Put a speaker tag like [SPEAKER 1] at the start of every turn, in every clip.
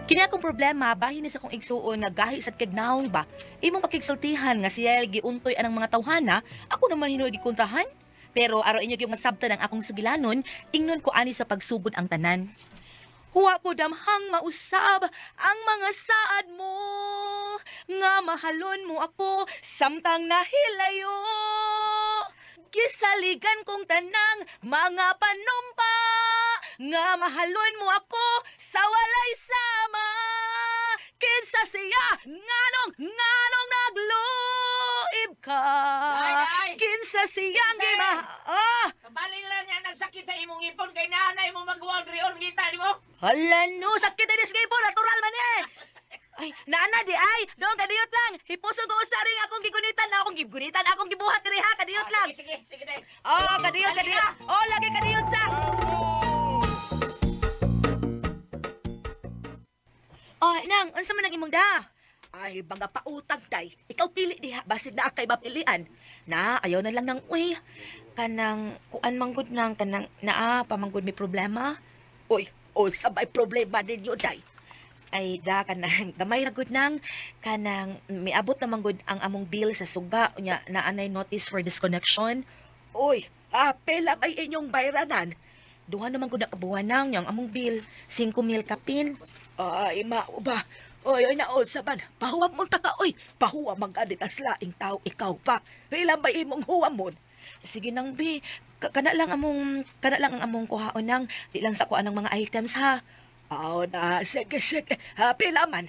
[SPEAKER 1] Kini akong problema, bahin ni sa kong igsuon nga gahi sa kagnaong ba. Imong pakigsultihan nga siya giuntoy anang mga tawhana, ako naman hinuoy gikontrahan. Pero araw inyo gyud masabtan ang akong sugilanon, ingnon ko ani sa pagsugod ang tanan. Huwa ko damhang mausab ang mga saad mo, nga mahalon mo ako samtang nahilayo. Gisaligan kong tanang mga panumpa, nga mahalon mo ako sa walay sama. Kinsa siya nganong nganong nagluib ka?
[SPEAKER 2] Day, day.
[SPEAKER 1] Kinsa siyang
[SPEAKER 2] Kinsa?
[SPEAKER 1] gima... Ah!
[SPEAKER 2] Kabali lang niya nagsakit sa imong ipon kay nanay mo magawa rion kita di mo.
[SPEAKER 1] Hala no, sakit ay po, natural man eh. Ay, naana di ay, doon kadiyot lang. Hipuso ko usaring akong gigunitan na akong gigunitan akong gibuhat diri ha, kadiyot lang.
[SPEAKER 2] Sige, sige, sige day.
[SPEAKER 1] Oh, kadiyot, kadiyot. Oh, lagi kadiyot sa. Oh, nang, unsa man ang imong da? Ay, baga pautag day. Ikaw pili diha, basig na kay mapilian. Na, ayaw na lang nang uy. Kanang kuan manggod nang kanang naa pamanggod may problema. Uy, unsa may problema ninyo day? Ay da kanang gamay ra gud nang kanang miabot na manggod ang among bill sa suga unya naanay notice for disconnection. Uy, pila may inyong bayranan. Duha naman gud na kabuwan nang yang among bill, 5,000 kapin. Ay, mao ba? Oy, oy, naon sa man. Pahuwam mong taka, oy. Pahuwam ang ganit ang laing tao, ikaw pa. Pila ba imong huwamon? Sige nang, bi. Kana lang ang among kuhaon nang, di lang sa kuan ng mga items, ha. Aw na, sige, sige. Ha, pila man.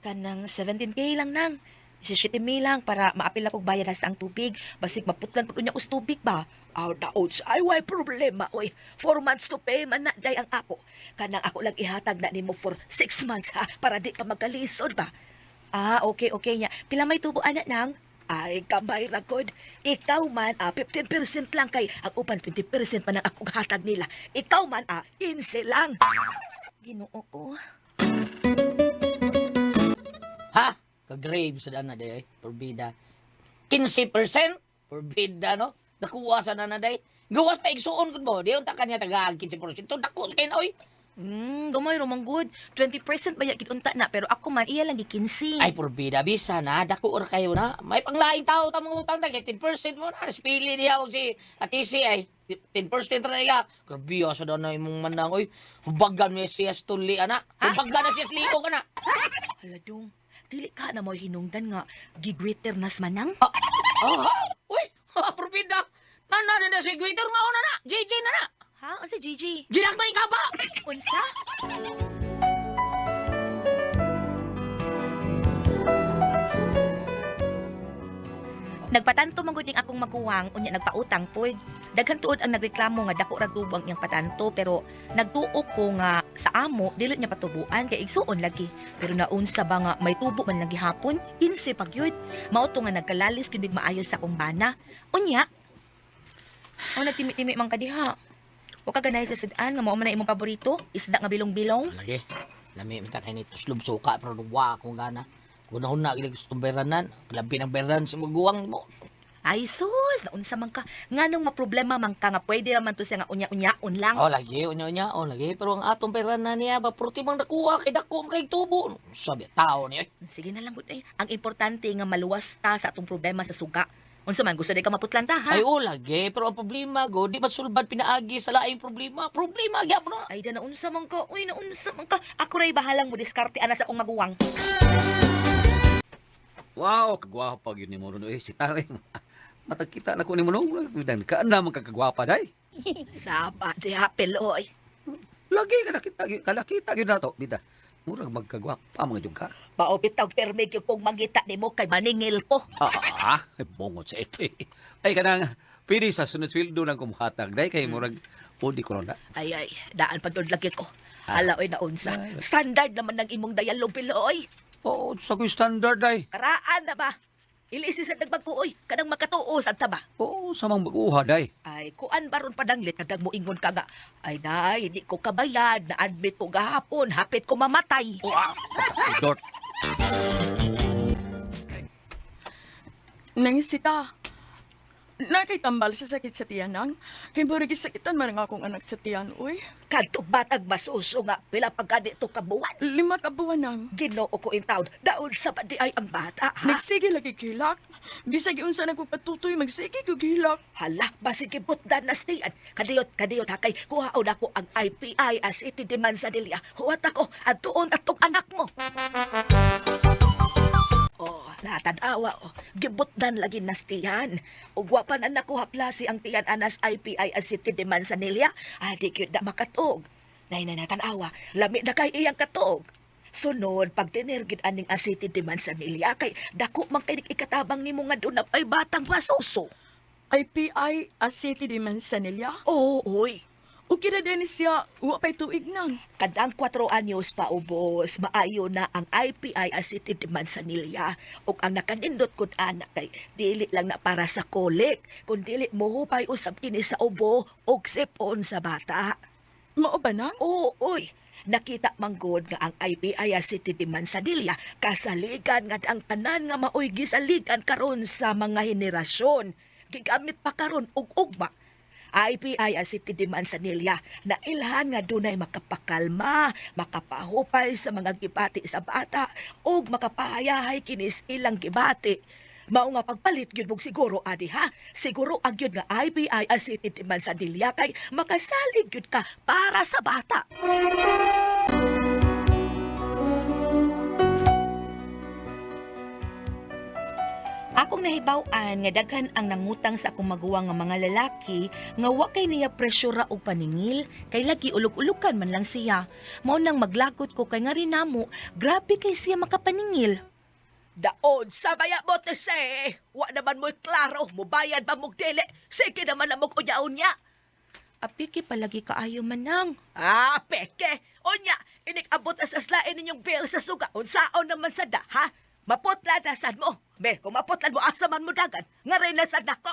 [SPEAKER 1] Kanang 17K lang nang. 17 mil lang para maapil akong bayad sa ang tubig. Basig maputlan pud unya us tubig ba? Aw na, ods. Ay, way problema, oy. 4 months to pay man na, day ang ako. Kanang ako lang ihatag na nimo for 6 months, ha? Para di ka magkalisod ba? Ah, okay, okay niya. Pila may tubo, anak nang? Ay, kamay ra gud. Ikaw man, 15% lang kay ang uban 20% pa nang akong hatag nila. Ikaw man, 15 lang. Ginoo ko.
[SPEAKER 2] Ha? Ka-grave sa dana day, porbida. 15% porbida no? Nakuha sa nana day. Gawas pa igsuon kun mo. Di unta kanya tagaag 15%. Dako sa kayo na oy.
[SPEAKER 1] Gamay romang good. 20% ba gid unta na pero ako man iya lang gi 15.
[SPEAKER 2] Ay porbida bisa na dako ra kayo na. May panglaing tao ta mga utang ta kay 10% mo na. Spili niya og si Atisi ay 10% ra nila. Grabe sa dana imong manang oy. Hubagan niya siya stuli ana. Hubagan na siya sliog ana.
[SPEAKER 1] Hala dong. Dili ka na mo hinungdan nga gigreeter nas manang.
[SPEAKER 2] Ah, uy, porbida. Nana na na si Gwitter nga una na. JJ na na.
[SPEAKER 1] Ha? Unsa GG?
[SPEAKER 2] Ginagmay ka ba?
[SPEAKER 1] Unsa? Nagpatanto man gud ning akong maguwang unya nagpautang pod. Daghan tuod ang nagreklamo nga dako ra tubo ang iyang patanto pero nagtuo ko nga sa amo dili niya patubuan kay igsuon lagi. Pero naunsa ba nga may tubo man lang gihapon, 15 pag yun. Mao to nga nagkalalis gyud maayo sa akong bana. Unya, o nagtimi-timi man ka diha. Wa ka ganahi sa sudan nga mao man na imong paborito, isda nga bilong-bilong.
[SPEAKER 2] Lagi. Lami mita kay ni tuslob suka pero wa akong gana. Kuna-una gili gusto bayranan, labi ng bayranan sa maguwang mo.
[SPEAKER 1] Ay sus, naunsa man ka. Nganong maproblema man ka nga pwede raman to siya nga unya-unyaon lang.
[SPEAKER 2] Oh, lagi unya-unya, oh lagi pero ang atong bayranan niya ba pruti mang nakuha kay dako man kay tubo. Sabi tao niya.
[SPEAKER 1] Sige na lang gud eh. Ang importante nga maluwas ta sa atong problema sa suga. Unsa man gusto di ka maputlan ta ha?
[SPEAKER 2] Ay oh lagi pero ang problema go di masulbad pinaagi sa laing problema. Problema gyapon na.
[SPEAKER 1] Ay da naunsa man ka. Uy, naunsa man ka. Ako ray bahalang mo diskarte ana sa akong maguwang.
[SPEAKER 3] Wow, kagwapa gyud ni mo ron eh si Tari. Matagkita na ko ni mo nung dan ka na man kagwapa day.
[SPEAKER 1] Saba diha peloy.
[SPEAKER 3] Lagi ka nakita ka nakita gyud nato bida. Murag magkagwapa mga jud ka.
[SPEAKER 1] Mao bitaw permi gyud kong mangita nimo kay maningil ko.
[SPEAKER 3] Ay, bongot sa ito eh. Ay kanang pili sa sunod sweldo lang kumuhatag day kay murag pudi ko na.
[SPEAKER 1] Ay ay, daan pag lagi ko. Hala oy naunsa. Standard naman ng imong dialogue peloy.
[SPEAKER 3] Oo, sa ko'y standard day.
[SPEAKER 1] Karaan na ba? Ilisi sa nagbagkuoy, kanang makatuo sa taba.
[SPEAKER 3] Oo, sa mang mag-uha day.
[SPEAKER 1] Ay, kuan baron padanglit, kadang mo ingon ka nga. Ay, nay, hindi ko kabayad, na-admit ko gahapon, hapit ko mamatay.
[SPEAKER 3] Oo, Dort.
[SPEAKER 4] Nang sita. Nakay tambal sa sakit sa tiyan nang. Kay murag gisakitan man ang akong anak sa tiyan, uy.
[SPEAKER 1] Kadto batag masuso nga pila pa gani to ka buwan.
[SPEAKER 4] 5 ka buwan nang.
[SPEAKER 1] Ginoo ko in town, daon sa ba di ay ang bata, ha?
[SPEAKER 4] Nagsige lagi gilak. Bisag unsa na ko patutoy, magsige ko gilak.
[SPEAKER 1] Hala, basig gibutdan na stiyan. Kadiyot, kadiyot ha kay kuhaon ako ang IPI as iti de Manzanilla. Huwat ako, adtuon atong anak mo. Oh, natanawa oh. Gibutdan lagi nastiyan. Ug wa pa na nakuha plasi ang tiyan anas IPI as City de Manzanilla. Ah, di gyud na makatuog. Nay nay natanawa, lami na kay iyang katuog. Sunod, pag tinir gid aning a City de Manzanilla kay dako man kay ikatabang nimo nga doon ay batang masuso.
[SPEAKER 4] IPI City de Manzanilla.
[SPEAKER 1] Oo, oy.
[SPEAKER 4] Okay na din siya, wa pa'y tuig nang.
[SPEAKER 1] Kadang 4 anyos pa ubos, maayo na ang IPI a City de Manzanilla. Ug ang nakanindot kod ana kay dili lang na para sa kolik, kun dili mohupay usab kini sa ubo ug sipon sa bata.
[SPEAKER 4] Mao ba nang?
[SPEAKER 1] Oo, oy. Nakita manggod nga ang IPI a City de Manzanilla kasaligan nga ang tanan nga maoy gisaligan karon sa mga henerasyon. Gigamit pa karon og ugma. IPI a City de Manzanilla na ilhan nga dunay makapakalma, makapahupay sa mga gibati sa bata ug makapahayahay kinis ilang gibati. Mao nga pagpalit gyud mog siguro adi ha. Siguro ang gyud nga IPI a City de Manzanilla kay makasalig gyud ka para sa bata. Akong nahibaw-an nga daghan ang nangutang sa akong maguwang nga mga lalaki nga wa kay niya presyura og paningil kay lagi ulog-ulukan man lang siya. Mao nang maglagot ko kay nga rin namo, grabe kay siya makapaningil. Daon sa baya mo tese, wa naman mo'y klaro, mubayad ba mong dili, sige naman na mong unyaon niya. Apiki palagi kaayo manang. Ah, peke. Unya, inikabot as aslain ninyong bill sa suga. Unsaon naman sa da, ha? Maputla na sad mo. Be, kung maputlan mo, asa man mo dagan. Nga rin na sad nako.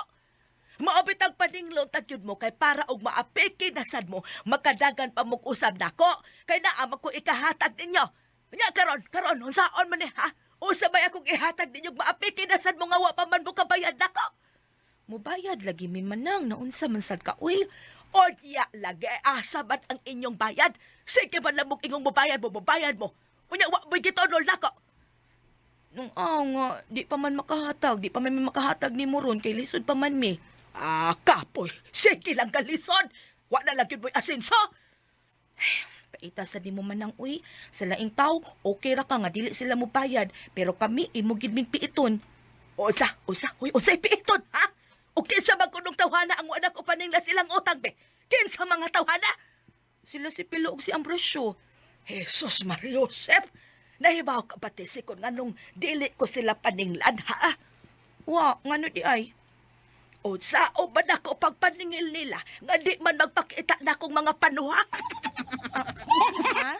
[SPEAKER 1] Maabit ang paninglon tagyod mo kay para og maapiki na sad mo, makadagan pa mo usab nako. Kay naa man ko ikahatag ninyo. Nya karon, karon unsaon man ni ha? Usa bay akong ihatag ninyo maapiki na sad mo nga wa pa man mo kabayad nako. Mubayad lagi mi manang naunsa man sad ka uy. Odya lagi asa man ang inyong bayad. Sige man lamok ingong mubayad mo, mubayad mo. Unya wa mo'y gitonol nako. Nung nga, di pa man makahatag, di pa man mi makahatag ni mo ron kay lisod pa man mi. Ah, kapoy, sige lang ka lisod. Wa na lang yun mo'y asinso. Paita sa di mo manang uy, sa laing tao, okay ra ka nga dili sila mo bayad, pero kami imo gid ming piiton. Unsa, unsa, uy, unsay piiton, ha? O kinsa man kunong tawhana ang wala ko paningla silang utang be? Kinsa mga tawhana? Sila si Pilo ug si Ambrosio. Jesus Maria Joseph, nahibaw ka ba tesi kung nganong dili ko sila paninglan, ha? Wa, ngano di ay? Unsa o ba nako pagpaningil nila nga di man magpakita na akong mga panuhak? Ha?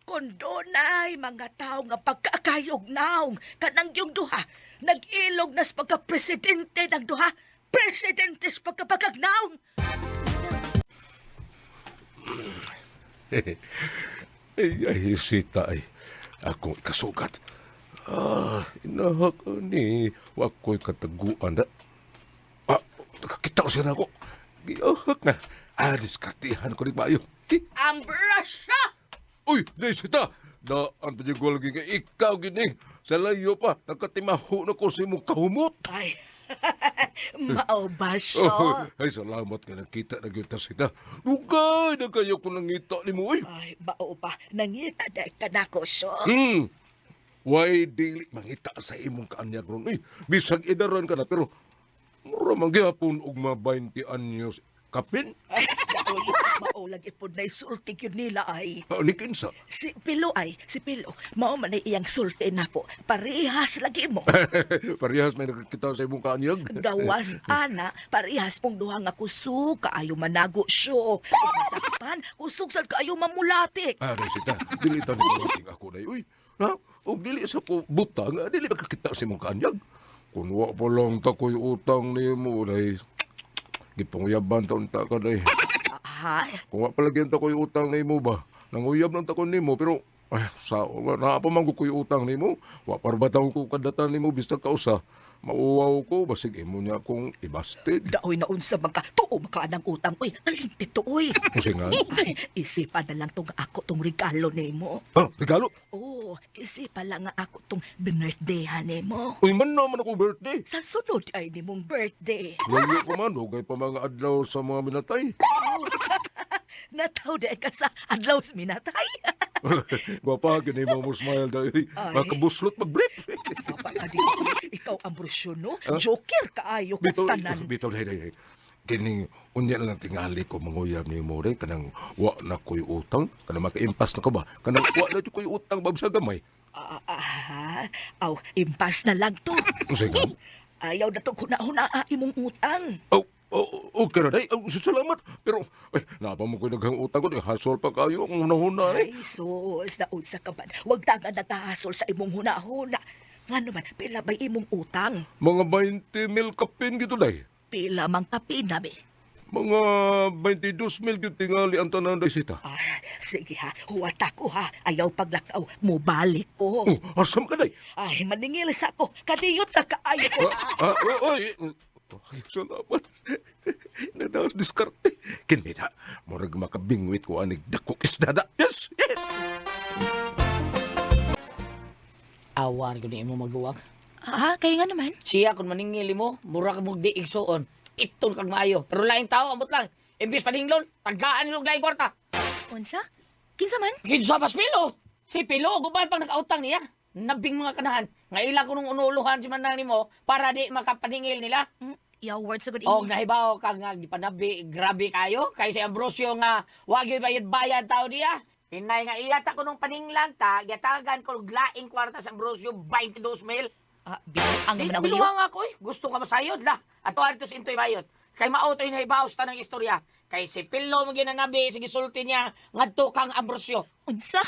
[SPEAKER 1] Kung dunay mga tao nga pagkakayog naong kanang yung duha, nag-ilog nas pagka-presidente ng duha, presidente sa pagkapagagnaong.
[SPEAKER 5] Ay, ay, sita ay. Akong ikasugat. Ah, inahak ni. Wako'y kataguan na. Ah, nakakita ko siya na ako. Giahak na. Ah, diskartihan ko ni Mayo. Eh,
[SPEAKER 1] Ambrosio!
[SPEAKER 5] uy, di sita! Daan pa dyan lagi nga ikaw gini. Sa layo pa, nakatimaho na ko sa imong kahumot.
[SPEAKER 1] Ay, mao ba siya?
[SPEAKER 5] Oh, ay, salamat ka nakita na gyud ta sita. Dugay na kayo kung nangita ni mo, uy.
[SPEAKER 1] Ay, mao ba? Nangita dahil ka na ko siya.
[SPEAKER 5] Why dili mangita sa imong kaanyag ron? Eh, bisag idaran ka na pero mura man gihapon og ma 20 anyos kapin.
[SPEAKER 1] Ay, daoy, mao lagi pod na isulti yun nila ay.
[SPEAKER 5] Ah, ni kinsa.
[SPEAKER 1] Si Pilo ay, si Pilo, mao man ay iyang sulti nako. Parehas lagi mo.
[SPEAKER 5] Parehas may nakakita sa imong kaanyag.
[SPEAKER 1] Gawas ana, parehas mong duha nga kusog kaayo manago siyo. Ug masakpan, kusog sad kaayo mamulatik.
[SPEAKER 5] Ah, Resita, dili ta ni mulating ako na. Uy, ha? Og dili sa ko butang, ah, dili makakita sa imong kaanyag. Kun wa pa lang ta ko'y utang nimo day. Gipanguyaban ta unta ka day.
[SPEAKER 1] Ha?
[SPEAKER 5] Kung wa pa lagi ta ko'y utang nimo ba, nanguyab lang ta ko nimo pero Ay, sa naa pa man ko utang nimo. Wa parbataw ko kadatan nimo bisag kausa. Mauwaw ko basig imo niya akong ibasted.
[SPEAKER 1] Daoy na unsa man ka, tuo man ka anang utang uy. Kalinti to uy.
[SPEAKER 5] Usingan.
[SPEAKER 1] Ay, isipan na lang tong ako tong regalo nimo.
[SPEAKER 5] Ah, regalo.
[SPEAKER 1] Oh, isipan lang nga ako tong binirthdayhan nimo.
[SPEAKER 5] Uy, man naman ako birthday.
[SPEAKER 1] Sa sunod ay nimong birthday.
[SPEAKER 5] Layo pa man, hugay pa mga adlaw sa mga minatay.
[SPEAKER 1] Nataw di ka sa adlaw sa minatay.
[SPEAKER 5] Gwapa, gini mo mo smile dahil.
[SPEAKER 1] Ay.
[SPEAKER 5] Makabuslot mag-brief.
[SPEAKER 1] Apa ka di? Ikaw Ambrosio no? Joker kaayo ka
[SPEAKER 5] Bitaw,
[SPEAKER 1] tanan.
[SPEAKER 5] bitaw, day, day, day. Kining, unya na lang tingali ko manguyab ni mo rin, kanang wa na ko'y utang, kanang makaimpas na ko ba? Kanang wa na ko'y utang babsa gamay.
[SPEAKER 1] Ah, ah, aw, impas na lang to.
[SPEAKER 5] Sige.
[SPEAKER 1] Ayaw na to huna-huna imong utang.
[SPEAKER 5] Oh, oh, okay na day. Oh, salamat. Pero, ay, napa mo ko'y naghang utang ko, di hasol pa kayo ang hunahuna eh.
[SPEAKER 1] Ay, sus, naunsa ka man. Huwag taga nagkahasol sa imong huna-huna. Nga naman, pila ba'y imong utang?
[SPEAKER 5] Mga 20 mil kapin gito day.
[SPEAKER 1] Pila mang kapin na be.
[SPEAKER 5] Mga 22 mil gyud tingali ang tanan day sita.
[SPEAKER 1] Ah, sige ha, huwat ako ha. Ayaw paglakaw, mubalik ko.
[SPEAKER 5] Oh, asam ka day.
[SPEAKER 1] Ay, maningil sa ako. Kadiyot na kaayo ko.
[SPEAKER 5] Ah, ah, ay, ay, salamat. Nadaos diskarte. Kinita, murag makabingwit ko anig dakok isda da. Yes, yes.
[SPEAKER 2] Awan ko ni imo maguwang.
[SPEAKER 1] Ah, kayo nga naman.
[SPEAKER 2] Siya kung maningil mo, mura ka mong di igsuon. Iton kag maayo. Pero laing tao, ambot lang. Imbis paninglon, tagaan nilog laing kwarta.
[SPEAKER 1] Unsa? Kinsa man?
[SPEAKER 2] Kinsa pas Pilo? Si Pilo, guban pang nakautang niya. Nabing mga kanahan. Nga ila ko nung unuluhan si Manang nimo para di makapaningil nila.
[SPEAKER 1] Yaw words sa good
[SPEAKER 2] Og nahibaw ka nga gipanabi, grabe kayo. Kay si Ambrosio nga wagyoy bayad-bayad tao diya. Hinay nga iya ta ko nung paninglan ta, gitagan ko og laing kwarta sa Ambrosio 22 mil.
[SPEAKER 1] Ah, binuang
[SPEAKER 2] Di
[SPEAKER 1] naman ang Julio.
[SPEAKER 2] biluwang ako eh. Gusto ka masayod la. Ato adto sa intoy bayot. Kay mao to'y nahibaw sa tanang istorya. Kay si Pilo mo ginanabi sige sulti niya ngadto kang Ambrosio.
[SPEAKER 1] Unsa?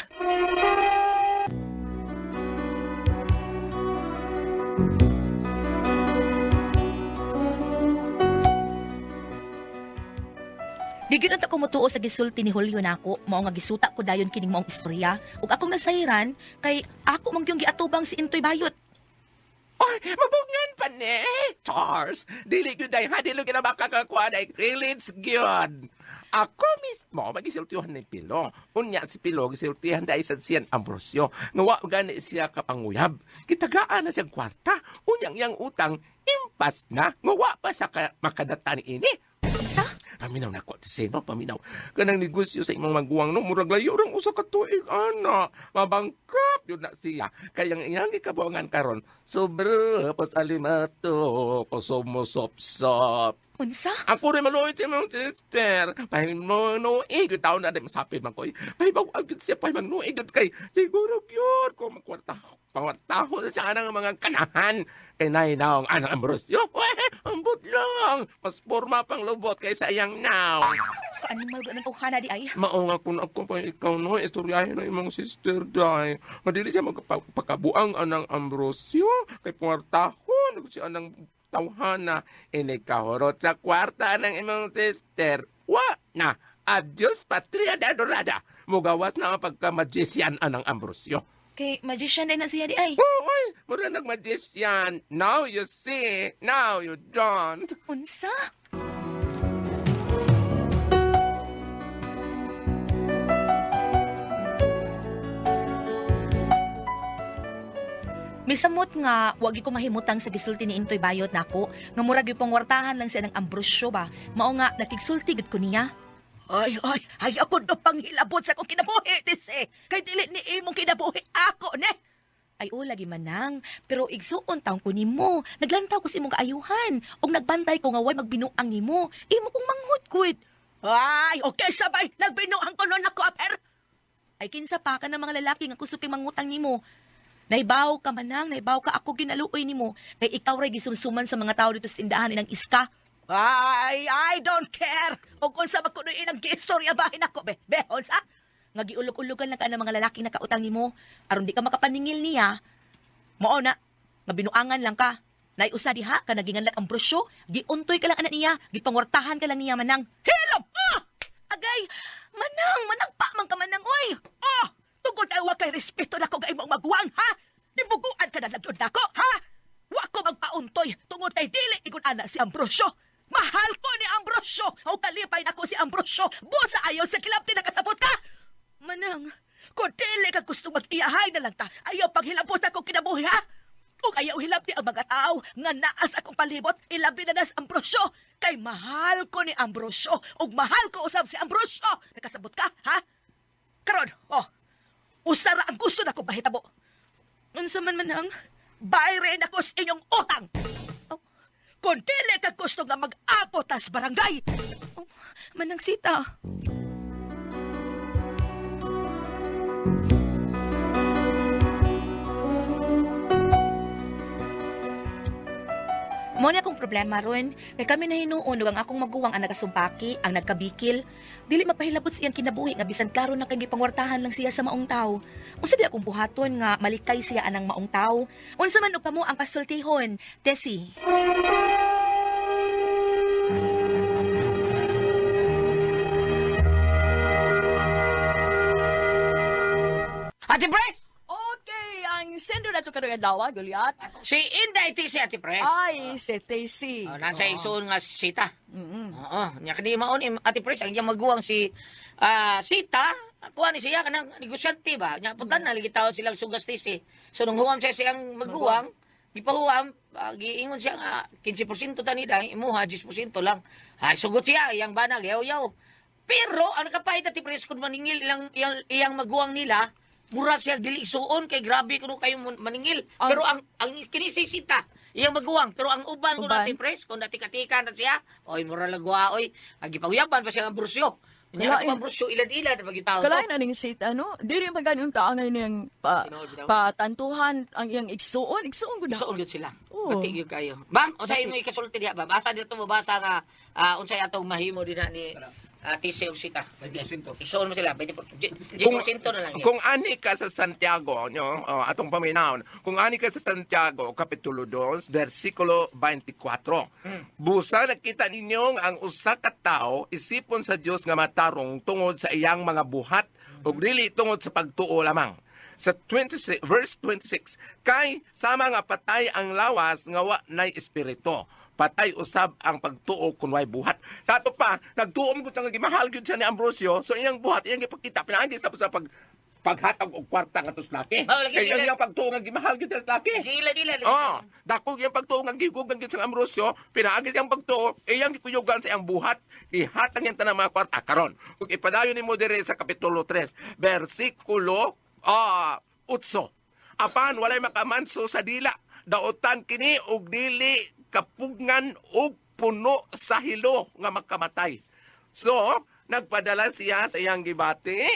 [SPEAKER 1] Di gyud unta ko motuo sa gisulti ni Julio nako, mao nga gisuta ko dayon kining maong istorya ug akong nasayran kay ako man gyud giatubang si Intoy Bayot.
[SPEAKER 6] Ay, mabungan pa ni. Charles, dili gyud day ha, dili gyud na makakakuha day. Really, it's good. Ako mismo, magisultihan ni Pilo. Unya si Pilo, gisultihan dahil sa siyan Ambrosio. Nga wa gani siya kapanguyab. Kitagaan na siyang kwarta. Unyang iyang utang, impas na. Nga wa pa sa makadata ni ini.
[SPEAKER 1] Sa?
[SPEAKER 6] Paminaw na ko, Seno, paminaw. Kanang negosyo sa imong maguwang no, murag layo rang usa ka tuig, ana. Mabangkrap yun na siya. Kaya ang iyang gikabuangan karon, sobre pas alimato, kosumo-sop-sop.
[SPEAKER 1] Unsa?
[SPEAKER 6] Ako rin maluoy sa imong sister. Pahinuig, taon na din masapit man ko. Pahibaw, agad siya, pahimanuig kay siguro yun ko magkwarta. Pangwartaho na siya ng mga kanahan. Kay nainaw ang anang Ambrosio. Uy, ambot lang. Mas forma pang lubot kaysa iyang now.
[SPEAKER 1] Kaanimal ba ng tawhana di ay?
[SPEAKER 6] Mao nga kun ako pa ikaw no, istoryahin na imong sister day. Madili siya magpakabuang anang Ambrosio kay pangwartahon si anang tawhana. Inikahorot sa kwarta ng imong sister. Wa na. Adios patria de adorada. Mugawas na ang pagka-magician anang Ambrosio.
[SPEAKER 1] Kay magician day na siya di ay.
[SPEAKER 6] Oo, oy, mura nag-magician. Now you see, now you don't.
[SPEAKER 1] Unsa? Misamot nga, wag ko mahimutang sa gisulti ni Intoy Bayot nako, nga murag gipangwartahan lang siya ng Ambrosio ba. Mao nga nakigsulti gud ko niya. Ay, ay, ay, ako na panghilabot sa akong kinabuhi, tise. Kay dili ni imong kinabuhi, ako ne. Ay, o, lagi manang. Pero igsuon taong ko nimo. Naglantaw ko sa imong kaayuhan. Og nagbantay ko nga way magbinuang nimo. Imo kong manghod, gud. Ay, okay, sabay. Nagbinuang ko nun ako, aper. Ay, kinsa pa ka ng mga lalaki nga kusog kay mangutang nimo. Naibaw ka manang, naibaw ka ako ginaluoy nimo. Kay ikaw ray gisumsuman sa mga tao dito sa tindahan inang iska. Ay, I don't care. O kung sa makuno inang giistorya bahin ako, be. Be, unsa? Nga giulog-ulogan lang ka ng mga lalaking nakautang nimo. Aron di ka makapaningil niya. Mao na, nga binuangan lang ka. Naiusa diha ka naginganlat ang brosyo, giuntoy ka lang anak niya, gipangwartahan ka lang niya manang. Hilom! Ah! Agay, manang, manang pa man ka manang, oy! Ah! Tungod kay wa kay respeto nako nga imong maguwang, ha? Nibuguan ka na lang yun nako, ha? Wa ko magpauntoy tungod kay dili igon ana si Ambrosio. Mahal ko ni Ambrosio. O kalipay nako si Ambrosio. Busa ayaw sa kilabti nakasabot ka. Manang, kung dili ka gusto mag-iyahay na lang ta, ayaw paghilabot sa akong kinabuhi, ha? Kung ayaw hilabti ang mga tao nga naas akong palibot, ilabi na nas Ambrosio. Kay mahal ko ni Ambrosio ug mahal ko usab si Ambrosio. Nakasabot ka, ha? Karon, oh, usara ang gusto nako mahitabo. Unsa man manang, bayre na ko sa inyong utang. Oh, kung dili ka gusto nga mag-apo tas barangay. Oh, manang sita. Mo na akong problema ron. Kay kami na hinuon ug ang akong maguwang ang nagasumpaki, ang nagkabikil. Dili mapahilabot sa iyang kinabuhi nga bisan klaro na kay gipangwartahan lang siya sa maong tawo. Unsa di akong buhaton nga malikay siya anang maong tawo? Unsa man og kamo ang pasultihon, Tessie?
[SPEAKER 2] Ate Pres!
[SPEAKER 4] Okay, ang sendo na to karong adlaw, Goliath.
[SPEAKER 2] Si Inday TC, Ate Pres.
[SPEAKER 4] Ay, si Tessy.
[SPEAKER 2] Oh, nasa isuon nga sita. Oo, nya kini maon Ate Pres ang iyang maguwang si Sita, kuha ni siya kanang negosyante ba. Nya puntan na lagi tawon silang sugas TC. So nung huwam siya siyang maguwang, gipahuwam, giingon siya nga 15% tani dang imuha 10% lang. Ay sugot siya iyang banag yaw-yaw. Pero ang nakapahit Ate Pres kun maningil ilang iyang maguwang nila, mura siya dili isuon kay grabe kuno kayo maningil. Pero ang kini si Sita iyang maguwang, pero ang uban kun
[SPEAKER 4] Uban?
[SPEAKER 2] Ate Pres kun natika-tika na siya, oy mura lagwa oy, gipaguyaban pa siya ang Ambrosio. Nya
[SPEAKER 4] Kalain.
[SPEAKER 2] ako Ambrosio ilad-ilad pag gitaw.
[SPEAKER 4] Kalain na ning sita, no? Dili man ganin taang ngayon niyang pa,
[SPEAKER 2] Tinuod bitaw.
[SPEAKER 4] patantuhan ang iyang igsuon. Igsuon gud na.
[SPEAKER 2] Isuon gyud sila.
[SPEAKER 4] Oo.
[SPEAKER 2] Pati gyud kayo. Bam, unsay imo ikasulti diha ba? Asa dito mabasa nga unsay atong mahimo dinha ni TC ug Sita.
[SPEAKER 3] 20%.
[SPEAKER 2] Isuon mo sila 20%. 10% na lang.
[SPEAKER 6] Kung ani ka sa Santiago, nyo, oh, atong paminahon, kung ani ka sa Santiago, Kapitulo 2, versikulo 24. Busa nakita ninyo ang usa ka tawo isipon sa Dios nga matarong tungod sa iyang mga buhat ug dili tungod sa pagtuo lamang. Sa 26, verse 26, kay sama nga patay ang lawas nga wa nay espiritu. Patay usab ang pagtuo kun way buhat. Sa ato pa, nagtuo mo gud nga gimahal gyud siya ni Ambrosio, so iyang buhat iyang gipakita pinaagi sa paghatag og kwarta ngadto sa laki.
[SPEAKER 2] Oh, lagi
[SPEAKER 6] Kay
[SPEAKER 2] sila.
[SPEAKER 6] ang iyang pagtuo nga gimahal gyud siya sa laki.
[SPEAKER 2] Gila-gila.
[SPEAKER 6] Oh, dako iyang pagtuo nga gigugan gyud sa Ambrosio, pinaagi siyang pagtuo, iyang gikuyugan sa iyang buhat, gihatag niyang tanang mga kwarta karon. Kung ipadayon nimo diri sa kapitulo 3, bersikulo 8. Apan walay makamanso sa dila, daotan kini og dili kapugngan og puno sa hilo nga makamatay. So, nagpadala siya sa iyang gibati,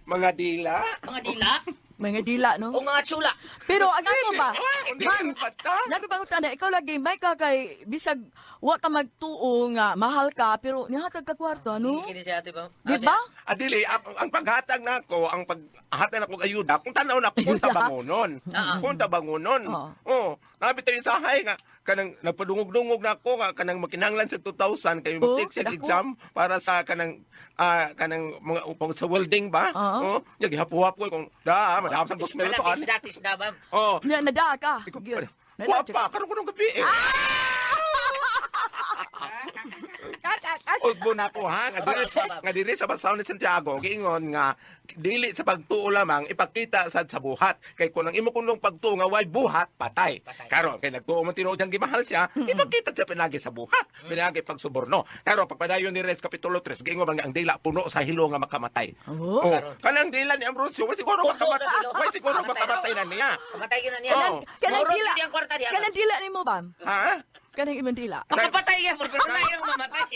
[SPEAKER 6] mga dila.
[SPEAKER 2] Mga dila
[SPEAKER 4] Mga dila, no?
[SPEAKER 2] o mga tsula.
[SPEAKER 4] Pero ang ako ba,
[SPEAKER 6] Hindi
[SPEAKER 4] ma'am,
[SPEAKER 6] pata.
[SPEAKER 4] nagpangutana, ikaw lagi, may ka kay, bisag, wa ka magtuo nga, mahal ka, pero nihatag ka kwarto, ano?
[SPEAKER 2] Kini siya, Ate Bam.
[SPEAKER 4] Di ba?
[SPEAKER 6] Adili, ang paghatag nako, ang paghatag nako ayuda, kung tanaw na kung tabangonon. Kung tabangonon.
[SPEAKER 4] Oo.
[SPEAKER 6] Oh, nabi tayo sa sahay nga kanang nagpadungog-dungog na ako nga kanang makinahanglan sa 2,000 kay
[SPEAKER 4] Oh,
[SPEAKER 6] mag-take siya
[SPEAKER 4] dako.
[SPEAKER 6] exam para sa kanang kanang mga upang sa welding ba?
[SPEAKER 4] Oo.
[SPEAKER 6] Oh, gihapo-hapo kung da, madam sa 2,000 to
[SPEAKER 2] Tisda, tisda, Bam.
[SPEAKER 6] Oh.
[SPEAKER 4] Na, nadaa ka.
[SPEAKER 6] Ikaw,
[SPEAKER 4] Gyud. Nadaa
[SPEAKER 6] Wapa, karon ko ng gabi eh. Usbo na ko ha, nga diri sa Basaw ni Santiago, giingon nga dili sa pagtuo lamang ipakita sad sa buhat. Kay kung ang imo kunong pagtuo nga way buhat, patay.
[SPEAKER 2] Patay.
[SPEAKER 6] Karon kay nagtuo man tinuod ang gimahal siya, ipakita siya pinagi sa buhat, pinagi pagsuborno. Karon pagpadayon ni Res kapitulo 3, giingon man nga ang dila puno sa hilo nga makamatay.
[SPEAKER 4] Oh.
[SPEAKER 6] Oh, kanang dila ni Ambrosio, way siguro
[SPEAKER 2] Puno
[SPEAKER 6] makamatay,
[SPEAKER 2] sa hilo.
[SPEAKER 6] way siguro makamatay na niya.
[SPEAKER 2] Kamatay yun na niya.
[SPEAKER 6] Oo.
[SPEAKER 4] Kanang
[SPEAKER 2] Murot
[SPEAKER 4] dila,
[SPEAKER 2] yun ang kwarta niya.
[SPEAKER 4] kanang dila ni mo, Bam?
[SPEAKER 6] Ha?
[SPEAKER 4] Kanang imong dila.
[SPEAKER 2] Makapatay yan, pero wala yung mamatay.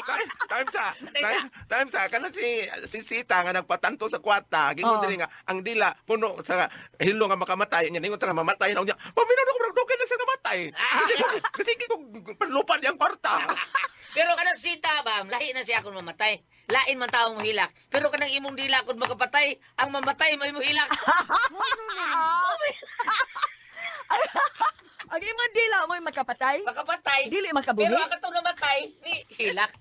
[SPEAKER 6] Time sa kana si Sita nga nagpatanto sa kwarta, gingon
[SPEAKER 4] Oo.
[SPEAKER 6] diri nga ang dila puno sa hilo nga makamatay nya ningon ta nga mamatay na unya. Paminaw na ko murag dugay na siya namatay. Kasi ko panlupan niyang kwarta.
[SPEAKER 2] Pero kanang sita, Bam, lahi na siya kung mamatay. Lain man taong mohilak. Pero kanang imong dila kung makapatay, ang mamatay may mohilak.
[SPEAKER 4] Ang imong dila mo'y makapatay?
[SPEAKER 2] Makapatay.
[SPEAKER 4] Dili makabuhi?
[SPEAKER 2] Pero ang katong namatay, ni hilak.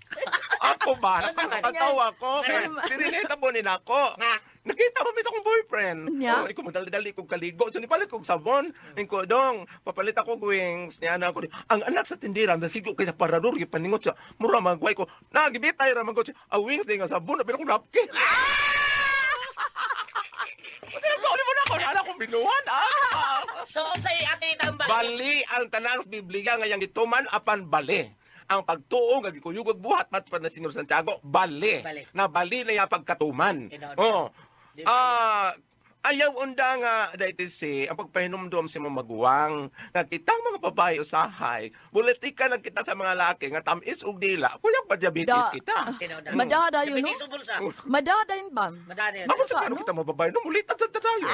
[SPEAKER 6] Ako ba?
[SPEAKER 2] Ano naman?
[SPEAKER 6] Nakakatawa ko.
[SPEAKER 2] Ano
[SPEAKER 6] Diri po ni nako.
[SPEAKER 2] Nga.
[SPEAKER 6] Nakita mo sa akong boyfriend.
[SPEAKER 4] Nya?
[SPEAKER 6] Oh, ikaw magdali-dali kong kaligo. So nipalit kong sabon. Ingko dong, papalit ako og wings. Niya na ako. Ang anak sa tindera, nasigo kay sa parador gipaningot siya. Mura magway ko. Nagibitay ra man ko siya. Ang wings di nga sabon, pero kong napkin. Kasi nagkauli mo na ako, anak kong binuhan. Ah!
[SPEAKER 2] So unsay ate tambal?
[SPEAKER 6] Bali ang tanang Biblia ngayang gituman apan bali. Ang pagtuo nga gikuyog og buhat matpad na Senyor Santiago, bali.
[SPEAKER 2] Bali.
[SPEAKER 6] Na bali na iya pagkatuman.
[SPEAKER 2] Tinuod.
[SPEAKER 6] Oh.
[SPEAKER 2] Di ba?
[SPEAKER 6] Ah, ayaw unda nga dahil si ang pagpahinumdom sa mga maguwang nga kitang mga babae usahay bulitika lang kita sa mga laki nga tamis og dila kuya pa diabetes kita.
[SPEAKER 2] Tinuod.
[SPEAKER 4] Madada yun, no?
[SPEAKER 2] Diabetes o bulsa?
[SPEAKER 4] Madada yun ba?
[SPEAKER 2] Madada yun.
[SPEAKER 6] Ako sa
[SPEAKER 4] Ano?
[SPEAKER 6] paano kita mababae no mulitan sa tayo.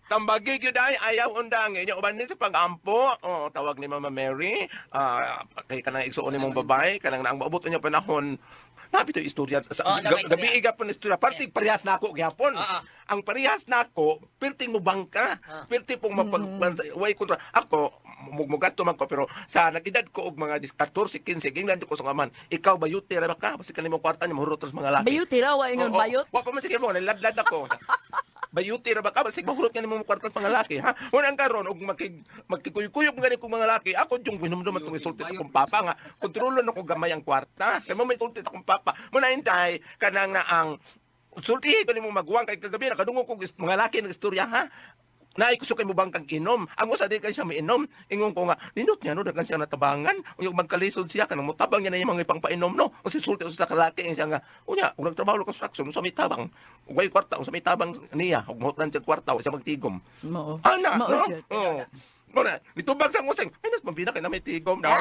[SPEAKER 6] Tambagi gyud ay ayaw undang inyo uban ni sa pag-ampo. Oh, tawag ni Mama Mary. Ah, kay kanang igsuon nimong babae, kanang naang maabot niya panahon. Napi to istorya sa
[SPEAKER 2] Oh,
[SPEAKER 6] gabi
[SPEAKER 2] napi istorya.
[SPEAKER 6] gapon istorya. Parting parehas nako gyapon.
[SPEAKER 2] Oo.
[SPEAKER 6] Ang parehas nako, perting mo bangka, perti pong mapagbansa, way kontra. Ako, mugmugasto man ko, pero sa nag-edad ko og mga 14, 15, gingnan ko sa ngaman, ikaw bayuti ra ba ka? Basta kanimo kwarta niya mahurot sa mga laki.
[SPEAKER 4] Bayot ra wa ingon
[SPEAKER 6] Oo,
[SPEAKER 4] bayot.
[SPEAKER 6] Wa pa man sige mo, niladlad ako. Bayuti ra ba ka? Basig mahurot nga nimo mo kwarta sa mga laki, ha? Unang karon og magkikuy-kuyog nga ni kong mga laki, ako yung hinumdum atong isulti sa akong papa nga kontrolon ako gamay ang kwarta. Kay mo may sulti sa akong papa. Muna hintay kanang na ang sulti ko nimo maguwang kay kagabi nakadungog kog mga laki ng istorya, ha? Naay kusog kay mo bang kang inom. Ang usa di kay siya miinom. Ingon ko nga, nindot niya no, daghan siya natabangan. Unya magkalisod siya kanang motabang niya na yung mga ipangpainom no. Usa sulti usa sa kalaki siya nga, unya ug nagtrabaho sa construction usa may tabang. Ug way kwarta usa may tabang niya, ug mohutan siya kwarta usa magtigom.
[SPEAKER 4] Mao.
[SPEAKER 6] Ana,
[SPEAKER 4] Mao
[SPEAKER 6] no?
[SPEAKER 4] jud.
[SPEAKER 6] Oo. Muna, nitubag sa ngusing. Ay, nas mambina kay na may tigom na.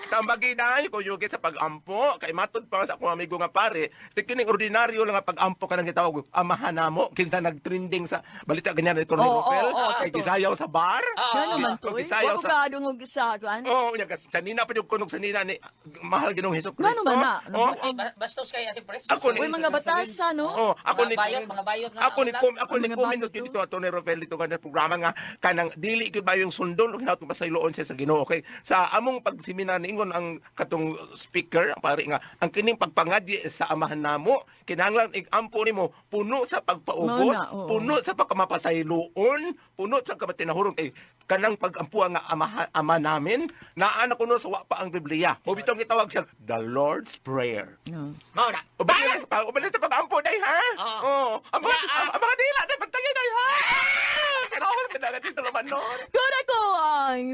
[SPEAKER 6] Tambagi na ay kuyugi sa pag-ampo. Kay matod pa sa akong amigo nga pare, sa kining ordinaryo lang nga pag-ampo ka nang gitawag amahan namo kinsa nagtrending sa balita ganyan ni Tony
[SPEAKER 4] Oo,
[SPEAKER 6] Rupel.
[SPEAKER 4] oo, oo,
[SPEAKER 6] Kay
[SPEAKER 4] totoo.
[SPEAKER 6] gisayaw sa bar.
[SPEAKER 4] Ngano man to? Eh?
[SPEAKER 6] Gisayaw
[SPEAKER 4] Wa ko
[SPEAKER 6] sa
[SPEAKER 4] kadungog sa kuan.
[SPEAKER 6] Oh, unya kas sanina pa yung kunog sanina ni mahal Ginoong Hesus Kristo.
[SPEAKER 4] Ngano man na?
[SPEAKER 6] Oh,
[SPEAKER 2] Ay, bastos kay Ate Pres.
[SPEAKER 6] Ako ni-
[SPEAKER 4] Uy, mga batasa no.
[SPEAKER 6] Oh, ako
[SPEAKER 2] Mga
[SPEAKER 6] ni
[SPEAKER 2] bayot, mga bayot nga
[SPEAKER 6] Ako ni
[SPEAKER 2] ang
[SPEAKER 6] kom, ako ni
[SPEAKER 4] Mga
[SPEAKER 6] comment
[SPEAKER 4] bayot,
[SPEAKER 6] dito dito Atty. Rafael dito nga programa nga kanang dili gyud ba yung sundon o hinaut pasayloon siya sa Ginoo. Okay, sa among pagsimina niingon ang katong speaker ang pari nga ang kining pagpangadyi sa amahan namo kinahanglan igampo nimo puno sa pagpaubos,
[SPEAKER 4] Mao na, oo.
[SPEAKER 6] puno sa pagkamapasayloon, puno sa kabatinahurong kay kanang pagampuan nga ama, ama namin naa na kuno sa wa pa ang Biblia. Mo bitong gitawag siya the Lord's Prayer.
[SPEAKER 4] No.
[SPEAKER 2] Mao na.
[SPEAKER 6] Ubali na, ubali sa pag-ampo, day, ha?
[SPEAKER 2] Oo.
[SPEAKER 6] Oo. Ang mga,
[SPEAKER 2] Ya, ah.
[SPEAKER 6] ang mga dila, day, pantangin, day, ha? Kaya ako, pinagatin sa laman, no?
[SPEAKER 4] Good ako ang